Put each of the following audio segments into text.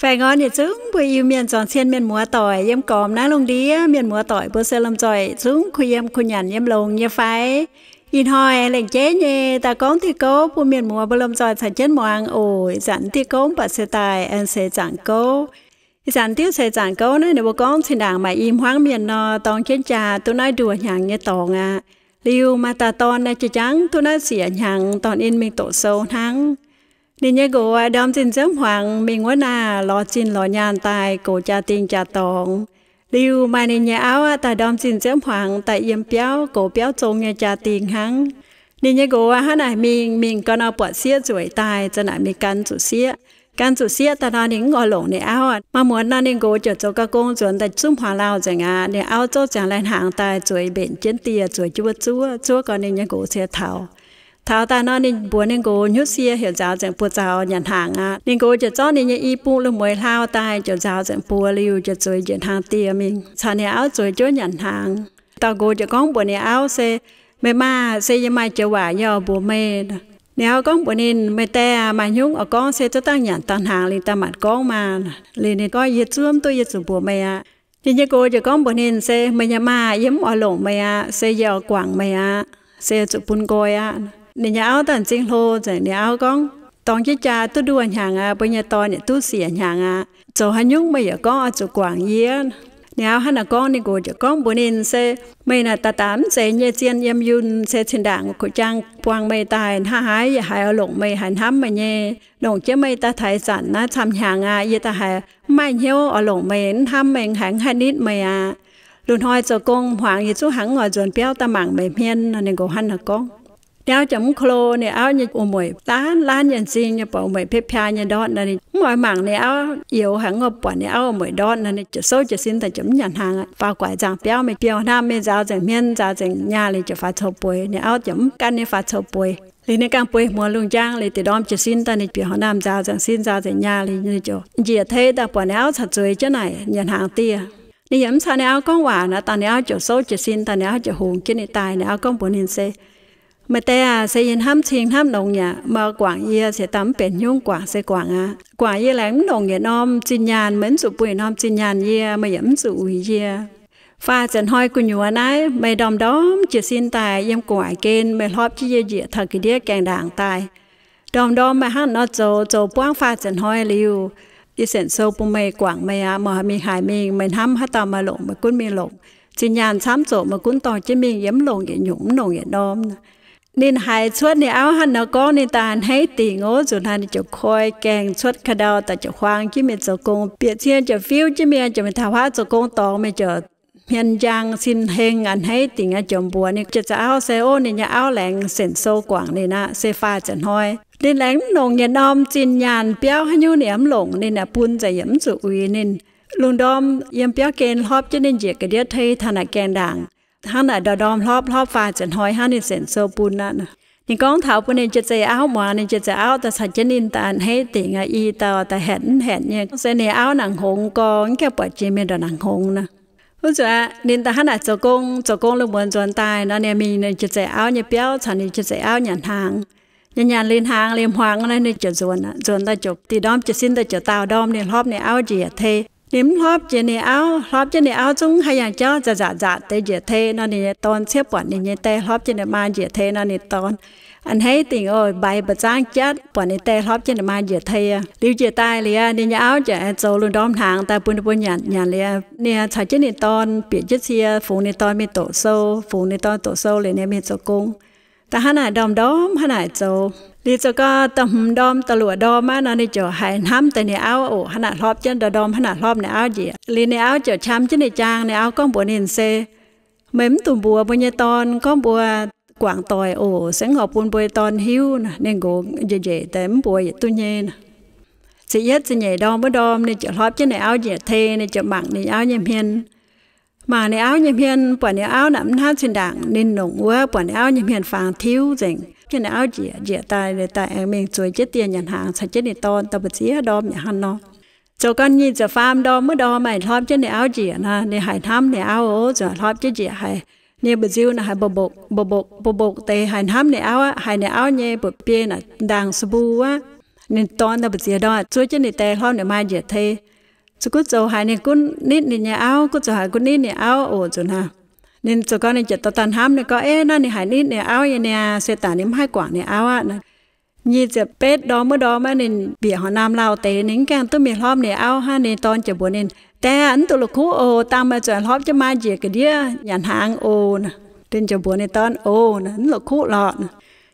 Faix-orn yietc zungv mbuo Iu-Mienh zuangx cien mienh muoz doic yiem gormx naaiv lungh ndiev, mienh muoz doic mbuo se lomh nzoih zungv kuh yiem kuh nyanc yiem longx nyei fai? Ih hnoi lengc jeiv nyei daaih gorngv diuh gouv bun mienh muoz mbuo lomh nzoih caux jienv muangx oc. Ih zanc diuh gouv mv baac se daaih aengx seix zaangc gouv. Ih zanc diuh seix zaangc gouv naaiv ninh mbuo gorngv zinh ndaangc maaih i hmuangv mienh nor, dorng jienv jaa duqv naaiv nduoh hnyangx nyei dorngx aqv. Liuz maaih dauh dorn naaiv jiex jangv duqv naaiv siec hnyangx, dorh ninh mingh doqc sou hnangv. Ninh nyei nqox ndorm zinh nziouv hmuangx mingh wuov naaic lorz zinh lorz nyaanh daaih goux jaa-dingh jaa-dorngx. Liuz maaih ninh nyei auv aqv, daaih ndorm zinh nziouv hmuangx daaih yiem biauv, goux biauv zong nyei jaa-dingh hnangv. Ninh nyei nqox hnangv naaic mingh, mingh gau nor buatc sieqv nzueic daaih, za'naaic mingh gan zuqc sieqv. Gan zuqc sieqv daaih nor ninh mv oix longc ninh auv aqv. Maaih muonz nor ninh nqox ziouc zoux ga'gong nzuonx daaih zungv hmuangx lauh nzengc aqv. Ninh auv zouv ziangx lai-hnaangx daaih zueiz mbenc jienv dieh, zueiz jienv wuov zuov, zuov gau ninh nyei nqox ciex taux. Taux daaih nor ninh mbuox ninh nqox hnyouv sie heuc nzaaux nzengc buoz zaux nyanc hnaangx aqv. Ninh nqox ziouc zorqv ninh nyei i bung lungh mueiz hlau daaih ziouc nzaaux nzengc buoz liuz ziouc zueiz njiec hnaangx dieh mingh caux ninh auv zueiz jienv nyanc hnaangx. Dauh nqox ziouc gorngv mbuox ninh auv se, Meih maah, se yie maaih joux waac yie oix mbuox meih. Ninh auv gorngv mbuox ninh, Meih die aac, maaih hnyouv oix gorngv se zuov dangh nyanc daaih hnaangx liuz daaih manc gorngv maah. Liuz ninh gorngv, Yie zuov mv duqv, yie zuqc mbuox meih aqv. Ninh nyei nqox ziouc gorngv mbuox ninh se, Meih nyei maah, yie mv oix longc meih aqv. Se yie oix guangc meih aqv. Se zuqc bun nqoi aqv. Ninh nyei auv daaih m'zing hlo nzengc. Ninh auv gorngv, Dorng jienv jaa duqv nduoh hnyangx aqv, mbuo nyei dorn yaac duqv siec hnyangx aqv. Zoux haaix nyungc meih yaac gorngv oix zuqc guangc yie? Ninh auv hnangv naaic gorngv, ninh nqox ziouc gorngv mbuox ninh se, Meih naaic daaih daaih mv zeiz nyei zien yiem yunh, se zinh ndaangc kuv jaang buang meih daaih, hnangv haaix yaac haiz oix longc meih, haiz hnamv meih nyei. Longc jienv meih daaih taux ih zanc naaiv camv hnyangx aqv, yie daaih haiz mv maaih hnyouv oix longc meih, mv hnamv meih, haiz mv haih nitv meih aqv. Lungh hnoi zoux gong hmuangx yie zungv hnangv oix nzuonx biauv daaih mangc meih hmien nor. Ninh nqox hnangv naaic gorngv. Ninh auv ziouc mv ko lo ninh auv nyei wuom-mueic laanh laanh nyei m'zing nyei, buatc wuom-mueic piepv-piaa nyei ndortv nor, ninh mv oix mangc ninh auv youx, hnangv oix buatc ninh auv wuom-mueic ndortv nor, ninh ziouc souv jiez sin daaih ziouc mv nyanc hnaangx aqv. Faaux guaix nzangh biauv mingh biouv hnamv mingh nzaaux nzengc hmien, nzaaux nzengc nyaah liuz ziouc faix coux bueix. Ninh auv ziouc mv gan ninh faix coux bueix. Liuz ninh ganh bueix muonz lungh njang liuz, deix ndorm jiez sin daaih ninh bieqc horqc naamh nzaaux nzengc sin, nzaaux nzengc nyaah liuz, ninh ziouc njiec tei daaih buatc ninh auv caux zueiz jienv naaic nyanc hnaangx dieh. Ninh yaac mv caux ninh auv gorngv waac nor, dangh ninh auv ziouc souv jiez sin daaih, ninh auv ziouc hungx jienv ninh daaih. Ninh auv gorngv mbuox ninh se, Meih die aac, se yie hnamv cing hnamv longx yaac meih oix guangc yie, se daaih mv benx hnyouv guangc se guangc aqv. Guangc yie laengz mv longc yietc norm zinh nyaanh, meih mv zuqc bun yietc norm zinh nyaanh yie, meih yaac mv zuqc uix yie. Faah ziepc hnoi gu'nyuoz naaiv, meih ndorm-ndorm jiez sin daaih yiem gu'nguaaic gen, meih hlorpv jienv yie njiec taux ga'ndiev gaengh ndaangc daaih. Ndorm-ndorm meih hnangv nor zoux, zoux buangv faah ziepc hnoi liuz, yie sienx sou bun meih guangc meih aqv. Meih mingh haaix mingh, meih hnamv haaix dauh meih longc, meih gunv mingh longc. Zinh nyaanh camv zoqc meih gunv dorh jienv mingh, yie mv longc yietc nyungc, mv longc yietc norm. Ninh haiz cuotv ninh auv hnangv nor gorngv, ninh daaih a'hneiv dingc oc. Nzunc naaiv ninh ziouc koi gaengh cuotv ka'ndau daaih ziouc huaang jienv mingh zoux gong. Bieqc cie ziouc fiuv jienv mingh, ziouc mingh taux huaav zoux gong dorngx mingh ziouc hmien njang sin heng a'hneiv dingc aqv. Ziouc mbuox ninh jiex zaux auv se, ov, ninh nyei auv laengz sienx sou guangc ninh aqv, se faah ziepc hnoi. Ninh laengz mv longc yietc norm zinh nyaanh, biauv haaix nyungc ninh yaac mv longc, ninh yaac bun nzengc yaac mv zuqc uix ninh. Lungh ndorm yiem biauv gen hlorpv jienv ninh njiec ga'ndiev tei taux naaic gaengh ndaangc. Hnangv naaic ndorm-ndorm hlorpv, hlorpv faah ziepc hnoi hnangv ninh sienx sou bun aqv. Ninh gorngv taux bun ninh jiex zeix auv muangx, ninh jiex zeix auv daaih caux jienv ninh daaih a'hneiv dingc aqv, i dauh daaih hatc mv hatc nyei, se ninh auv nangc hngongx gorx, mv gaengh buatc jiex mingh ndongc nangc hngongx nor. Wuov nzunc aqv, ninh daaih hnangv naaic zoux gong, zoux gong lungh muonz nzuonx daaih nor, ninh mingh ninh jiex zeix auv nyei biauv caux ninh jiex zeix auv nyanc hnaangx. Nyanc nyanc liuz hnaangx liuz hmuangx naaiv, ninh ziouc nzuonx aqv. Nzuonx daaih ziouc dih ndorm jiez sin daaih ziouc daauh ndorm ninh hlorpv ninh auv njiec tei. Ninh mv hlorpv jiex ninh auv, hlorpv jienv ninh auv zungv haaix yangh jauv nzaqc nzaqc nzaqc deix njiec tei nor, ninh nyei dorn ciev buatc ninh nyei die hlorpv jienv ninh maa njiec tei nor, ninh dorn a'hneiv dingc oc, mbaix mba'zangv jatv buatc ninh die hlorpv jienv ninh maa njiec tei aqv. Liuz njiec daaih liuz, ninh nyei auv ziouc aengx zoux lungh ndorm hnaangx daaih bun ninh mbuo nyanc. Nyanc liuz, ninh caux jienv ninh dorn bieqc jienv cie fungx ninh dorn mingh doqc sou. Fungx ninh dorn doqc sou liuz, ninh mingh zoux gong. Daaih hnangv naaic ndorm-ndorm hnangv naaic zoux. Liuz zoux gau da'hmz ndorm da'luoqc ndorm aqv nor, ninh ziouc haiz hnamv deix ninh auv oc. Hnangv naaic hlorpv jienv ndorm-ndorm hnangv naaic hlorpv ninh auv njiec. Liuz ninh auv ziouc qam jienv ninh jaang, ninh auv gorngv mbuox ninh se, meih mv dungx mbuox mbuo nyei dorn gorngv mbuo guangc doic oc. Se mv horpc bun mbuo nyei dorn hiuv nor. Ninh nqox njiec njiec daaih mv mbuox yietc duqv nyei nor. Ziepc yietv ziepc nyeic ndorm wuov ndorm ninh ziouc hlorpv jienv ninh auv njiec tei, ninh ziouc mangc ninh auv nyei hmien. Mangc ninh auv nyei hmien, buatc ninh auv naaic mv hnangv zinh ndaangc ninh longc wuov, buatc ninh auv nyei hmien fangx tiuv nzengc. Jienv ninh auv njiec, njiec daaih, daaih aengx mingh zueiz jienv dieh nyanc hnaangx caux jienv ninh dorn daaih mbu'ziex ndorm yaac hnangv nor. Zoux gau nyic ziepc faam ndorm wuov ndorm maaih hlorpv jienv ninh auv njiec nor, ninh haiz hnamv ninh auv oc, zuqc hlorpv jienv njiec haiz ninh mbu'nziu naaic haiz mba'mbokc mba'mbokc mba'mbokc deix, haiz hnamv ninh auv aqv, haiz ninh auv nyei mba'biei naaic ndaangc su mbu aqv. Ninh dorn daaih mbu'ziex ndorm zuov jienv ninh die hlopv ninh maa njiec tei. Zuqc gunv zoux haiz ninh gunv nitv ninh nyei auv, gunv zoux haiz gunv nitv ninh auv oc nzunc naaiv. Ninh zoux gau ninh ziouc dorh daaih hnamv, ninh gorngv, Eix, naaiv ninh haiz nitv ninh auv nyei niaa, se daaih ninh mv haih guangc ninh auv aqv. Nyic ziepc betv ndorm wuov ndorm aqv, ninh bieqc horqc naamh lauh deix, ninh mv gaengh duqv mingh hlopv ninh auv hnangv. Ninh dorn ziouc mbuox ninh, Die aah, mv duqv la'kuqv oc. Dangh meih zuqc hlopv jienv maa njiec ga'ndiev nyanc hnaangx oc. Ninh ziouc mbuox ninh dorn, Oc, mv la'kuqv lorqc.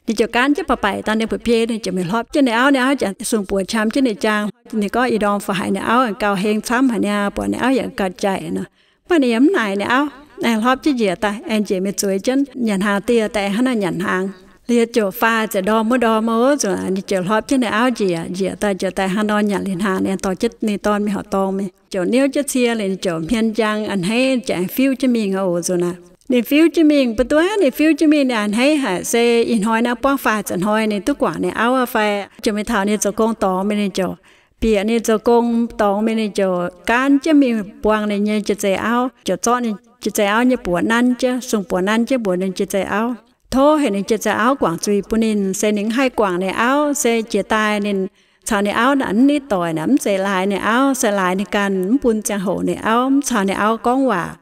Ninh ziouc gaanv jienv ba'baic dangh ninh mba'biei, ninh ziouc mingh hlopv jienv ninh auv. Ninh auv ziouc sung buoz qam jienv ninh jaang. Ninh gorngv, Ih ndorm faaux haiz ninh auv gauh heng camv haic niaa, buatc ninh auv yaac gauh jaic nor. Mv baac ninh yaac mv naaic ninh auv. Aengx hlopv jienv njiec daaih, aengx njiec mingh zueiz jienv nyanc hnaangx dieh daaih, hnangv naaiv nyanc hnaangx. Liuz ziouc faah ziepc ndorm wuov ndorm oc, zuqc ninh ziouc hlopv jienv ninh auv njiec. Njiec daaih ziouc daaih hnangv nor nyanc liuz hnaangx, ninh dorh jienv ninh dorn mingh horqc dorngh mingh, ziouc niouv jienv cie liuz, ninh ziouc hmien njang a'hneiv, ziouc aengx fiuv jienv mingh oc nzunc naaiv. Ninh fiuv jienv mingh, mv duqv, ninh fiuv jienv mingh ninh a'hneiv haic, se ih hnoi naaiv buangv faah ziepc hnoi ninh duqv guangc ninh auv fai? Ziouc mingh taux ninh zoux gong dorngx mingh, ninh ziouc bieqc ninh zoux gong dorngx mingh, ninh ziouc gaanv jienv mingh buangh ninh nyei jiex zeiz auv, ziouc zorqv ninh jiex zeiz auv nyei buoz nanv jienv, sung buoz nanv jienv mbuox ninh jiex zeiz auv, tov heuc ninh jiex zeiz auv guangc zuiz bun ninh, se ninh mv haih guangc ninh auv, se jiex daaih ninh caux ninh auv naaic mv nitv doic, naaic mv zeiz laaix ninh auv, se laaix ninh ganh, mv bun ziangh hoc ninh auv, mv caux ninh auv gorngv waac.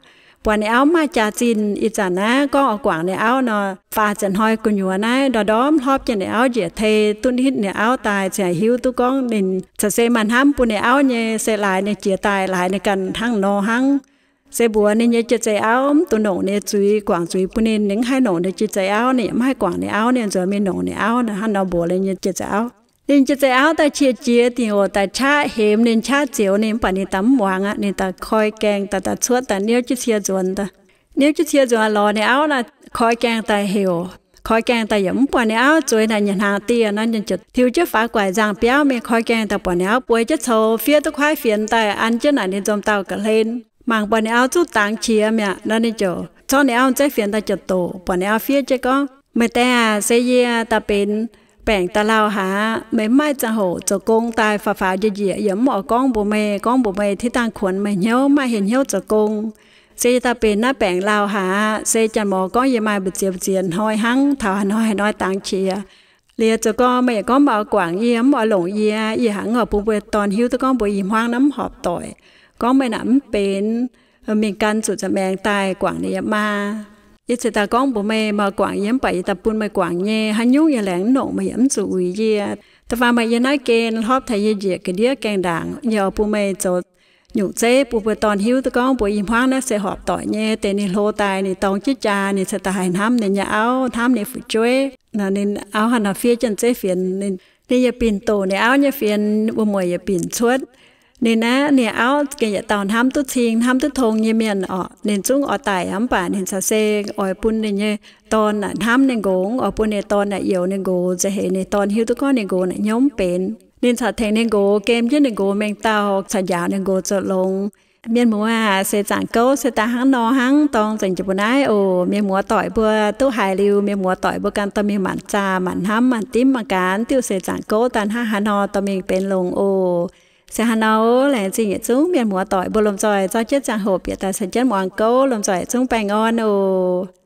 Buatc ninh auv mv maaih jaax-zinh, ih zanc naaiv gorngv oix guangc ninh auv nor, faah ziepc hnoi gu'nyuoz naaiv ndorm-ndorm hlopv jienv ninh auv njiec tei, duqv nitv ninh auv daaih ziouc hiuv duqv gorngv ninh caux se maaih hnamv bun ninh auv nyei, se laaix ninh jiex daaih laaix ninh ganh hnangv nor hnangv. Se mbuox ninh nyei jiex zeiz auv mv dungx longc ninh nyei zuiz guangc zuiz bun ninh, ninh mv haih longc ninh jiex zeiz auv, ninh mv haih guangc ninh auv, ninh nzuonx mingh longc ninh auv naaic, hnangv nor mbuox ninh nyei jiex zeiz auv. Ninh jiex zeiz auv daaih qiex jiez dingc oc, daaih qaqv hemx ninh, qaqv zioux ninh, mv baac ninh daaih mv muangx aqv. Ninh daaih koi gaengh daaih, daaih cuotv daaih niouv jienv cie nzuonx daaih. Niouv jienv cie nzuonx lorz ninh auv naaic, koi gaengh daaih heuc, koi gaengh daaih yaac mv buatc ninh auv. Zueiz naaic nyanc hnaangx dieh nor, ninh ziouc tiux jienv faaux guaix nzangh biauv mingh, koi gaengh daaih buatc ninh auv bueix jienv coux fiev duqv kuaaiv fienx daaih an jienv naaic ninh nzomc dauh ga'hlen. Mangc buatc ninh auv zuqc dangx qiex mi'aqv nor, ninh ziouc zorqv ninh auv nyei zeiv fienx daaih ziouc doqc, buatc ninh auv fiev jienv gorngv, Meih die aah, se yie daaih benx baengc daaih lauh haic aqv. Meih mv maaih ziangh hoc zoux gong daaih faaux faaux njiec njiec, yie mv oix gorngv mbuox meih. Gorngv mbuox meih, tix dangh kuonx meih hnyouv, mv maaih hnyouv zoux gong. Se yie daaih benx naaiv baengc lauh haic aqv. Se janx-morz gorngv yie maaih mbu'ziex mbu'ziex hnoi hnangv, taux haaix hnoi haaix hnoi dangx qiex. Liuz zoux gong meih yaac gorngv meih oix guangc yie, mv oix longc yie. Yie hnangv oix bun mbuo dorn hiuv duqv gorngv mbuo i hmuangv naaiv mv horpc doic, gorngv meih naaic mv benx mingh gan zuqc nza'maengx daaih guangc ninh nyei maa. Yie ceix daaih gorngv mbuox meih, meih oix guangc yie, mv baac yie daaih bun meih guangc nyei, haaix nyungc yie laengz mv longc, meih yaac mv zuqc uix yie. Da'faanh meih yiem naaiv gen hlopv taux yie njiec ga'ndiev gaengh ndaangc, yie oix bun meih zoux nyungc zeiv bun mbuo dorn hiuv duqv gorngv mbuo i hmuangv naaiv se horpc doic nyei. Deix ninh hlo daaih, ninh dorng jienv jaa, ninh ceix daaih haih hnamv ninh nyei auv, hnamv ninh fu'jueiv. Nor ninh auv hnangv nor fiev jienv zeiv fienx, ninh, ninh yietc binc doqc ninh auv nyei fienx, wuom-mueic yietc binc cuotv. Ninh naaiv, ninh auv gengh yietc dauh hnamv duqv cing, hnamv duqv tong nyei mienh orqc. Ninh zungv oix daic aqv, mv baac ninh caux se oix bun ninh nyei dorn naaic hnamv ninh nqox, oix bun ninh dorn naaic youx ninh nqox, nza'heix ninh dorn hiuv duqv gorngv ninh nqox naaic hnyouv mv benx. Ninh caux tengx ninh nqox, gem jienv ninh nqox mengh dauh, caux njaaux ninh nqox zoux longx. Mienh muoz aac, seix zaangc gouv se daaih hnangv nor hnangv dorng nzengc jiex mbuo naaiv oc. Mienh muoz doic mbuo duqv haiz liuz, mienh muoz doic mbuo ganh dorh mingh maanc zaah maanc hnamv maanc dimv maanc gaax, diuh seix zaangc gouv daaih hnangv haaix nor dorh mingh benx longx oc. Se hnangv nor, laengz zingh yietc zungv mienh muoz doic mbuo lomh nzoih zorqv jienv ziangh hoc bieqc daaih caux jienv muangx gouv, lomh nzoih yietc zungv baengh orn oc.